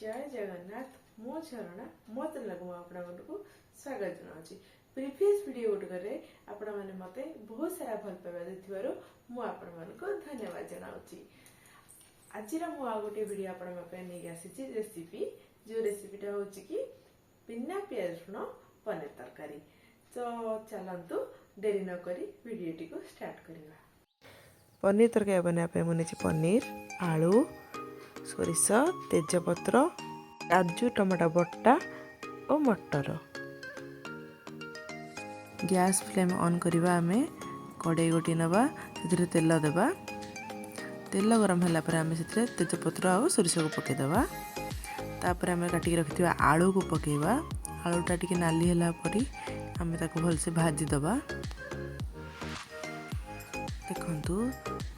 ଜୟ ଜଗନ୍ନାଥ। ମୁଁ ଝରଣା, ମୋ ଚ୍ୟାନେଲକୁ ମୁଁ ଆପଣମାନଙ୍କୁ ସ୍ୱାଗତ ଜଣାଉଛି। ପ୍ରିଭିୟସ୍ ଭିଡ଼ିଓ ଗୁଡ଼ିକରେ ଆପଣମାନେ ମୋତେ ବହୁତ ସାରା ଭଲ ପାଇବା ଦେଇଥିବାରୁ ମୁଁ ଆପଣମାନଙ୍କୁ ଧନ୍ୟବାଦ ଜଣାଉଛି। ଆଜିର ମୁଁ ଆଉ ଗୋଟିଏ ଭିଡ଼ିଓ ଆପଣଙ୍କ ପାଇଁ ନେଇକି ଆସିଛି ରେସିପି, ଯେଉଁ ରେସିପିଟା ହେଉଛି କି ବିନା ପିଆଜ ରସୁଣ ପନିର ତରକାରୀ। ତ ଚାଲନ୍ତୁ, ଡେରି ନକରି ଭିଡ଼ିଓଟିକୁ ଷ୍ଟାର୍ଟ କରିବା। ପନିର ତରକାରୀ ବନାଇବା ପାଇଁ ମୁଁ ନେଇଛି ପନିର, ଆଳୁ, ସୋରିଷ, ତେଜପତ୍ର, କାଜୁ ଟମାଟୋ ବଟା ଓ ମଟର। ଗ୍ୟାସ୍ ଫ୍ଲେମ୍ ଅନ୍ କରିବା। ଆମେ କଡ଼େଇ ଗୋଟିଏ ନେବା, ସେଥିରେ ତେଲ ଦେବା। ତେଲ ଗରମ ହେଲା ପରେ ଆମେ ସେଥିରେ ତେଜପତ୍ର ଆଉ ସୋରିଷକୁ ପକାଇଦେବା। ତାପରେ ଆମେ କାଟିକି ରଖିଥିବା ଆଳୁକୁ ପକାଇବା। ଆଳୁଟା ଟିକେ ନାଲି ହେଲା ପରି ଆମେ ତାକୁ ଭଲସେ ଭାଜିଦେବା। ଦେଖନ୍ତୁ,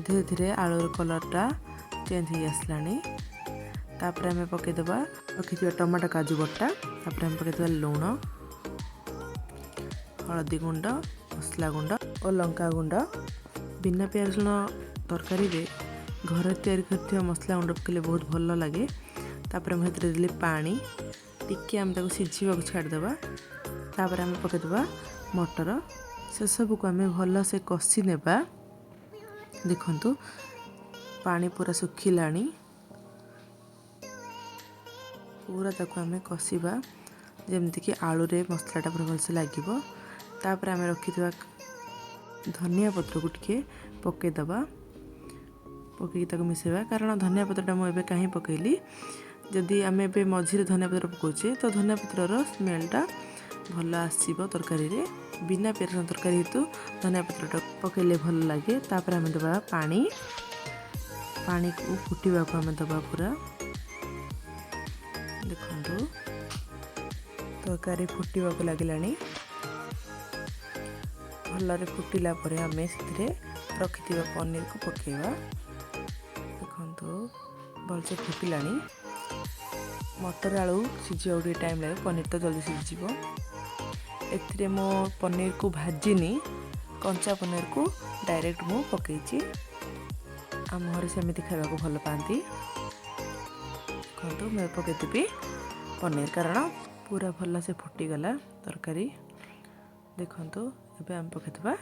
ଧୀରେ ଧୀରେ ଆଳୁର କଲର୍ଟା ଚେଞ୍ଜ ହେଇ ଆସିଲାଣି। ତାପରେ ଆମେ ପକାଇଦେବା ରଖିଥିବା ଟମାଟୋ କାଜୁ ବଟା। ତାପରେ ଆମେ ପକାଇଦେବା ଲୁଣ, ହଳଦୀ ଗୁଣ୍ଡ, ମସଲା ଗୁଣ୍ଡ ଓ ଲଙ୍କା ଗୁଣ୍ଡ। ବିନା ପିଆଜ ରସୁଣ ତରକାରୀରେ ଘରେ ତିଆରି କରିଥିବା ମସଲା ଗୁଣ୍ଡ ପକାଇଲେ ବହୁତ ଭଲ ଲାଗେ। ତାପରେ ମୁଁ ସେଥିରେ ଦେଲି ପାଣି ଟିକେ। ଆମେ ତାକୁ ସିଝିବାକୁ ଛାଡ଼ିଦେବା। ତାପରେ ଆମେ ପକାଇଦେବା ମଟର। ସେସବୁକୁ ଆମେ ଭଲସେ କଷି ନେବା। ଦେଖନ୍ତୁ, ପାଣି ପୁରା ଶୁଖିଲାଣି। ପୁରା ତାକୁ ଆମେ କଷିବା, ଯେମିତିକି ଆଳୁରେ ମସଲାଟା ପୁରା ଭଲସେ ଲାଗିବ। ତାପରେ ଆମେ ରଖିଥିବା ଧନିଆ ପତ୍ରକୁ ଟିକେ ପକାଇଦେବା। ପକାଇକି ତାକୁ ମିଶାଇବା। କାରଣ ଧନିଆ ପତ୍ରଟା ମୁଁ ଏବେ କାହିଁ ପକାଇଲି? ଯଦି ଆମେ ଏବେ ମଝିରେ ଧନିଆ ପତ୍ର ପକାଉଛେ, ତ ଧନିଆ ପତ୍ରର ସ୍ମେଲଟା ଭଲ ଆସିବ ତରକାରୀରେ। ବିନା ପିଆଜ ତରକାରୀ ହେତୁ ଧନିଆ ପତ୍ରଟା ପକାଇଲେ ଭଲ ଲାଗେ। ତାପରେ ଆମେ ଦେବା ପାଣି। ପାଣିକୁ ଫୁଟିବାକୁ ଆମେ ଦେବା ପୁରା। ଦେଖନ୍ତୁ, ତରକାରୀ ଫୁଟିବାକୁ ଲାଗିଲାଣି। ଭଲରେ ଫୁଟିଲା ପରେ ଆମେ ସେଥିରେ ରଖିଥିବା ପନିରକୁ ପକାଇବା। ଦେଖନ୍ତୁ, ଭଲସେ ଫୁଟିଲାଣି। ମଟର ଆଳୁ ସିଝିବାକୁ ଟିକେ ଟାଇମ୍ ଲାଗେ, ପନିର ତ ଜଲ୍ଦି ସିଝିଯିବ। ଏଥିରେ ମୁଁ ପନିରକୁ ଭାଜିନି, କଞ୍ଚା ପନିରକୁ ଡାଇରେକ୍ଟ ମୁଁ ପକାଇଛି। ଆମ ଘରେ ସେମିତି ଖାଇବାକୁ ଭଲ ପାଆନ୍ତି। ଦେଖନ୍ତୁ, ମୁଁ ପକାଇଦେବି ପନିର, କାରଣ ପୁରା ଭଲସେ ଫୁଟିଗଲା ତରକାରୀ। ଦେଖନ୍ତୁ, ଏବେ ଆମେ ପକାଇଦେବା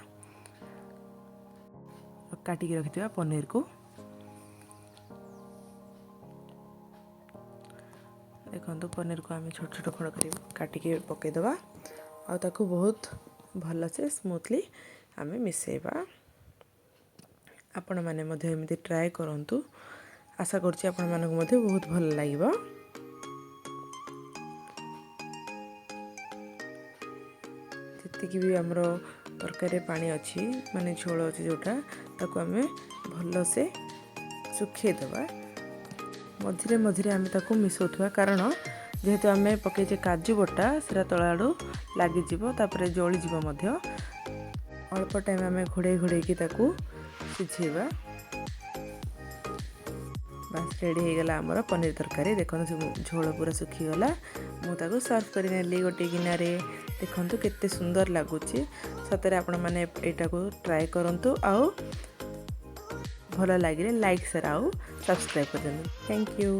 କାଟିକି ରଖିଥିବା ପନିରକୁ। ଦେଖନ୍ତୁ, ପନିରକୁ ଆମେ ଛୋଟ ଛୋଟ ଖଣ୍ଡ କରି କାଟିକି ପକାଇଦେବା ଆଉ ତାକୁ ବହୁତ ଭଲସେ ସ୍ମୁଥଲି ଆମେ ମିଶାଇବା। ଆପଣମାନେ ମଧ୍ୟ ଏମିତି ଟ୍ରାଏ କରନ୍ତୁ। ଆଶା କରୁଛି ଆପଣମାନଙ୍କୁ ମଧ୍ୟ ବହୁତ ଭଲ ଲାଗିବ। ଯେତିକି ବି ଆମର ତରକାରୀରେ ପାଣି ଅଛି, ମାନେ ଝୋଳ ଅଛି ଯେଉଁଟା, ତାକୁ ଆମେ ଭଲସେ ଶୁଖେଇଦେବା। ମଝିରେ ମଝିରେ ଆମେ ତାକୁ ମିଶାଉଥିବା, କାରଣ ଯେହେତୁ ଆମେ ପକାଇଛେ କାଜୁ ବଟା, ସେଟା ତଳ ଆଡ଼ୁ ଲାଗିଯିବ, ତାପରେ ଜଳିଯିବ ମଧ୍ୟ। ଅଳ୍ପ ଟାଇମ୍ ଆମେ ଘୋଡ଼େଇ ଘୋଡ଼େଇକି ତାକୁ ସିଝେଇବା। ବାସ୍, ରେଡ଼ି ହେଇଗଲା ଆମର ପନିର ତରକାରୀ। ଦେଖନ୍ତୁ, ଝୋଳ ପୁରା ଶୁଖିଗଲା। ମୁଁ ତାକୁ ସର୍ଭ କରିନେଲି ଗୋଟିଏ ଗିନାରେ। ଦେଖନ୍ତୁ, କେତେ ସୁନ୍ଦର ଲାଗୁଛି। ସତରେ ଆପଣମାନେ ଏଇଟାକୁ ଟ୍ରାଏ କରନ୍ତୁ ଆଉ ଭଲ ଲାଗିଲେ ଲାଇକ୍, ସେୟାର ଆଉ ସବସ୍କ୍ରାଇବ୍ କରିଦିଅନ୍ତୁ। Thank you.